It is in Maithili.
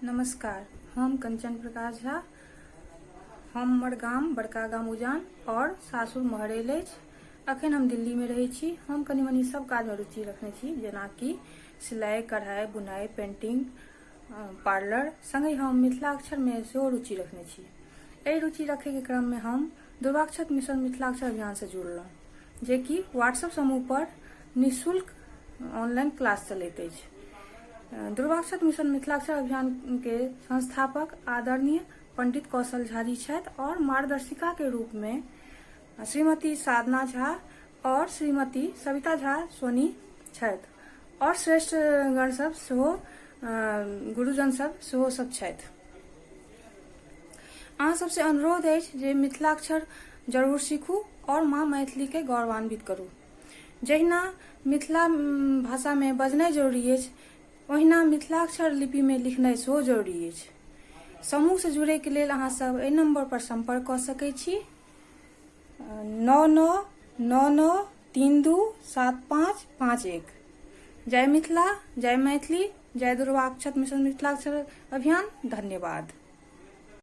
नमस्कार, हम कंचन प्रकाश झा। हमर गाम बड़का गाम उजान और सासुर महरैल अछि। अखन हम दिल्लीमे रहै छी। हम कनि मनि सब काजमे रुचि रखने छी, जेनाकि सिलाइ, कढ़ाइ, बुनाइ, पेंटिंग, पार्लर। संगहि हम मिथिलाक्षरमे सेहो रुचि रखने छी। एहि रुचि रखैके क्रममे हम दुर्वाक्षत मिशन मिथिलाक्षर अभियानसँ जुड़लहुँ, जेकि व्हाट्सएप समूह पर निःशुल्क ऑनलाइन क्लास चलैत अछि। दुर्वाक्षत मिशन मिथिलाक्षर अभियान के संस्थापक आदरणीय पंडित कौशल झा जी छथि और मार्गदर्शिका के रूप में श्रीमती साधना झा और श्रीमती सविता झा सोनी छथि और श्रेष्ठ गण सब सेहो, गुरुजन सब सेहो सब छथि। अहाँ सबसे अनुरोध अछि जे मिथिलाक्षर जरूर सीखू और माँ मैथिली के गौरवान्वित करू। जहिना मिथिला भाषा में बजनाइ जरूरी अछि, ओहिना मिथिलाक्षर लिपि में लिखनाइ सेहो जरूरी अछि। समूह से जुड़े के लेल अहाँ सब एहि नंबर पर संपर्क कऽ सकै छी: 9999327551। जय मिथिला, जय मैथिली, जय दुर्वाक्षत मिशन मिथिलाक्षर अभियान। धन्यवाद।